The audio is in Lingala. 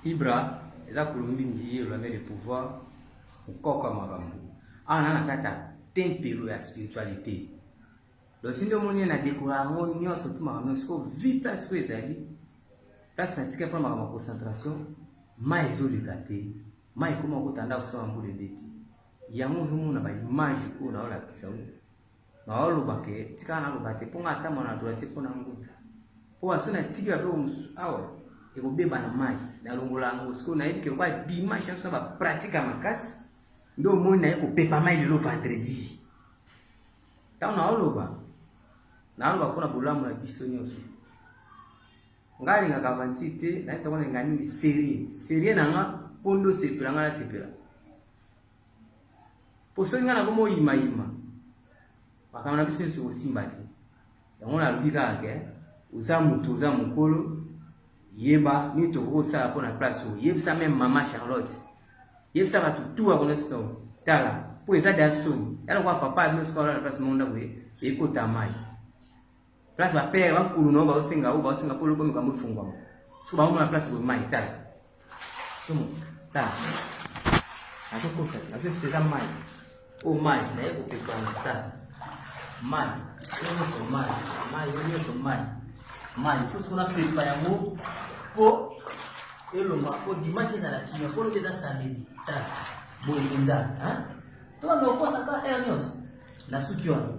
Ibra eza kulumbingi ye olame le pouvoir mokoko ya makambo awa na na kati ya tempelo ya spiritualité. Donc ti nde omoni na dekora yango nyonso tu makambo nyonso sikoyo vi place oyo ezali place natika mpona makambo ya concentration, mai ezoleka te, mai ekoma kota ndako soki mbula ebeti. Yango ozomona ba image oyo naolakisa oyo naoloba ke tikala naloba te mpo nga ata mwana droite mpo na nguta mpo baso natiki babiloko mosusu awa ekobeba na mai nalongola yango. Sikoyo nayebi ke lokola dimanche nyonso na bapratique ya makasi nde omoni naye kopepa mai lelo vendredi. Ntango naoloba, naoloba mpona bolamu na biso nyonso. Ngai alingaka aventure te, nayesa ngo nalinga nini serie serie na nga mpo nde osepela ngai nasepela, mpo soki ngai nakoma oyimayima makambo na biso nyonso ekosimba te. Yango nalobi kaka ke oza moto, oza mokolo, yeba nini tokoki kosala mpo na place oyo. Yebisa meme mama Charlotte, yebisa bato tu akoneso tala mpo eza deya soni ya lokola papa bino soki alala place moko ndako ekota mai place bapere bakulu nao baosenga oyo baosenga mpo loko makambo efungwama soki baomona place boye mai. Tala somo, tala, nazokosa te, nazoyebisa eza mai oyo mai naye kopepana. Tala mai oyo nyonso, mai, mai oyo nyonso, mai, mai fo soki napepa yango mpo elonga mpo dimanche ezala kimia, mpo lobi eza samedi. Tala boye mpenza to banda okosaka heure nyonso na suki wana.